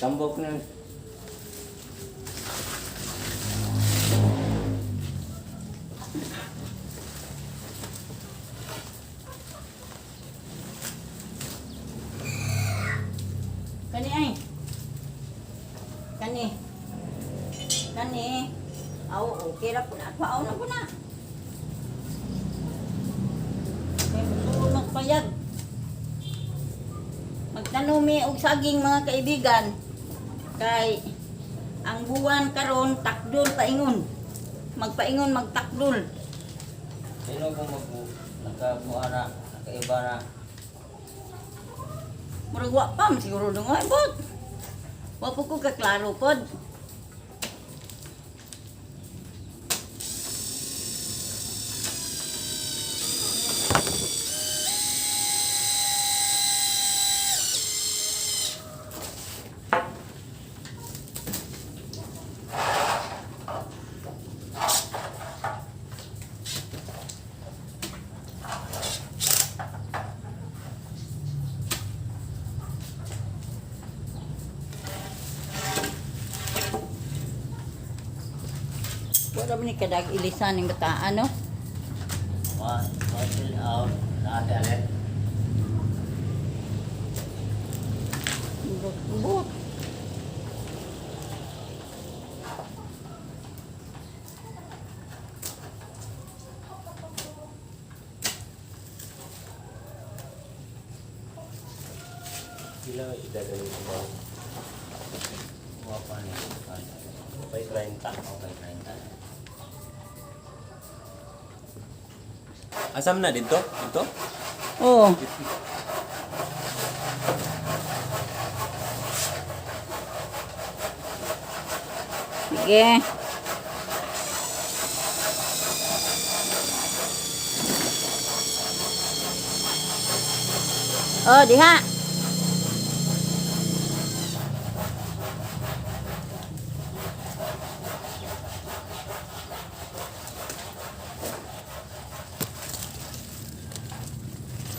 Tambok na. Kani ay. Kani. Kani. Aw, okay ra po na. Aw na po na. Kay musulod magpayag. Magtanom mi og saging, mga kaibigan. Kay ang buwan karon takdol paingon. Magpaingon magtakdol. Sino kung mag nakabuha na, nakaiba na. Murag wa pa man siguro dong ay bot. Wa po ko kaklaro pod. Wala man ni kadag ilisan ning bataan, no? Wa, wa chill out. Naate alit. Bot. Pila ang edad ang ba? Wa pa ni. Okay, 30. Okay, 30. Asam na dito? Dito? Oh. Sige. Oh, diha.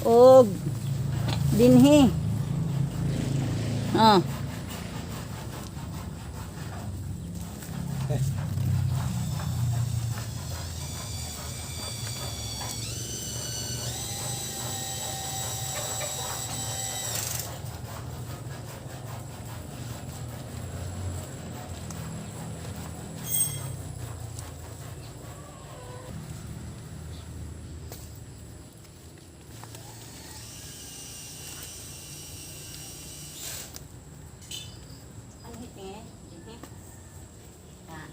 Og dinhi. Ah. Ano hit ni? Dinhi. Ah.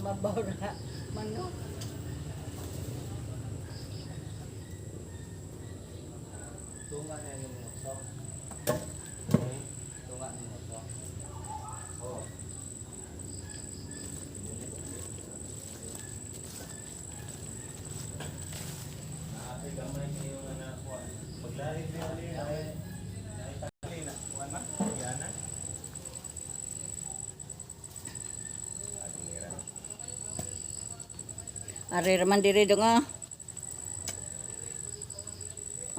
Mabaw ra manok. Tunga na yung muso. Tunga na muso. Oh. Naapay gamay kayo nga na kuan. Maglahi na ali ay ay tali na kuan ma. Yana. Ari raman diri dong oh.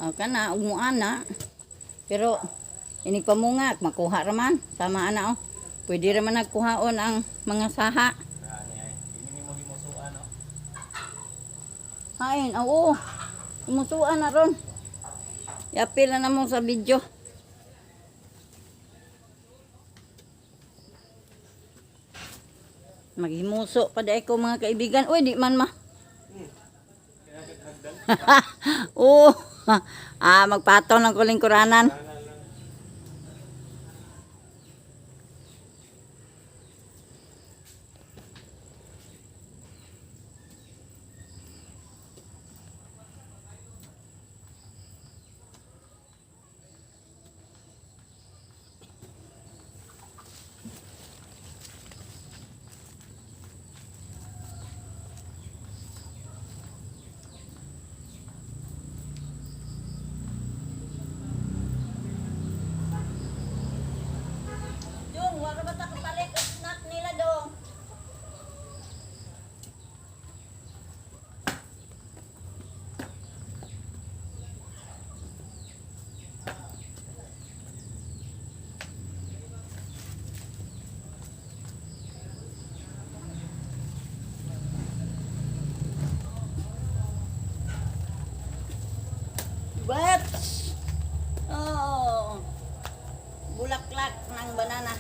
Oh, kana ug muana. Pero inig pamungak makuha raman sama ana oh. Pwede raman nagkuhaon ang mga saha. Naani ay ini mo himusuan no. Hain, oo. Umusuan na ron. Yapil na namo sa video. Maghimuso pa dahil ko mga kaibigan. Uy, di man ma. Oo. Ah, magpatong ng kulingkuranan. Dong, wala ba ta kapalit og snack nila dong? What? Oh. Bulaklak ng banana.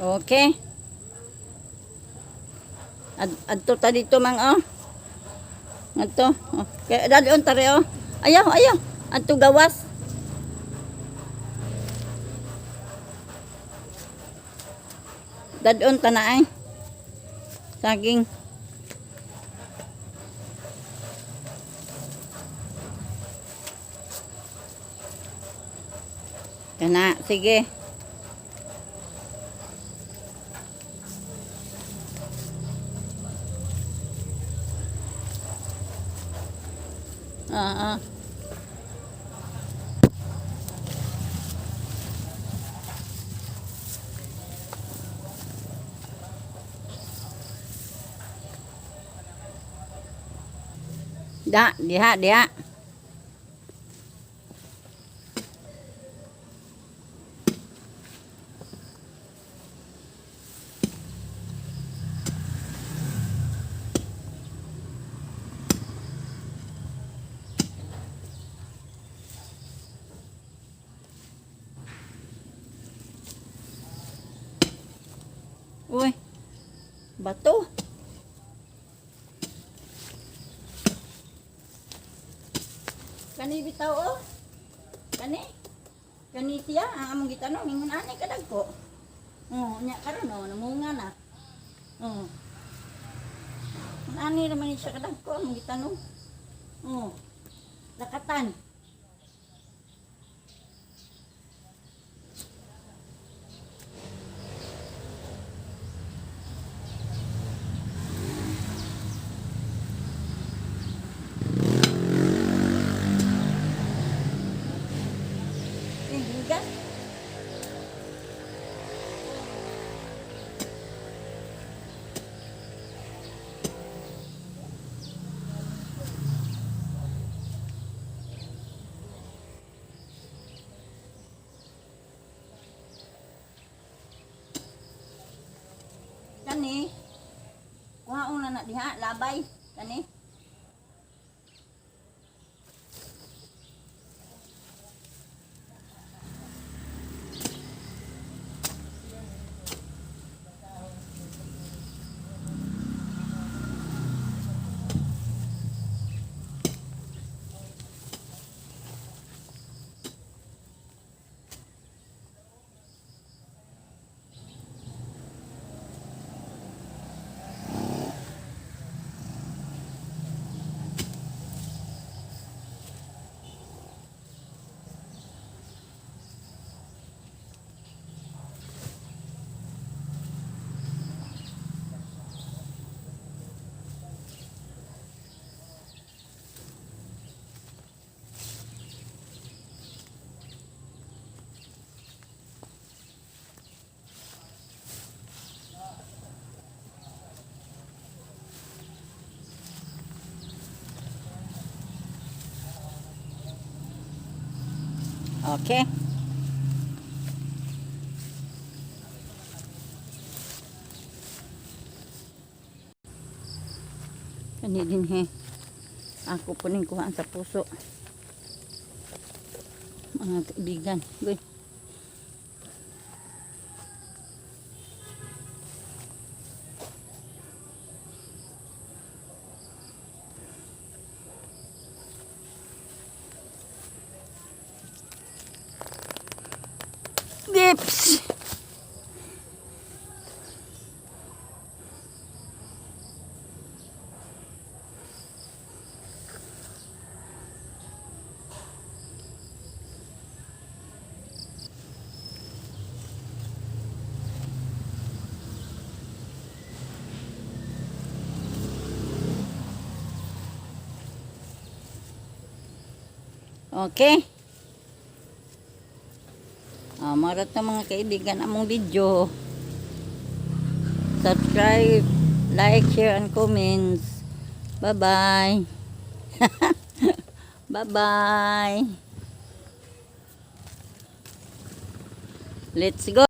Okay. Adto ta dito mang oh. Adto. Oh. Kay dadon tare oh. Ayaw, ayaw. Adto gawas. Dadon ta na ay. Saging. Kana, sige. Ah, ah. Da, diha, diha. Uy, bato. Kani bitaw oh. Kani. Kani siya ang among gitanong ingon ani kadagko. Oh, nya karon oh, namunga na. Oh. Ani naman ni siya kadagko among gitanong. Oh. Lakatan. Eh, higas. na diha, labay. Kani. Okay. Kani din he. Ako po ning kuhaan sa puso. Mga kaibigan. Uy. Gips! Okay. Ah, marat na mga kaibigan among video. Subscribe, like, share, and comments. Bye-bye. Bye-bye. Let's go.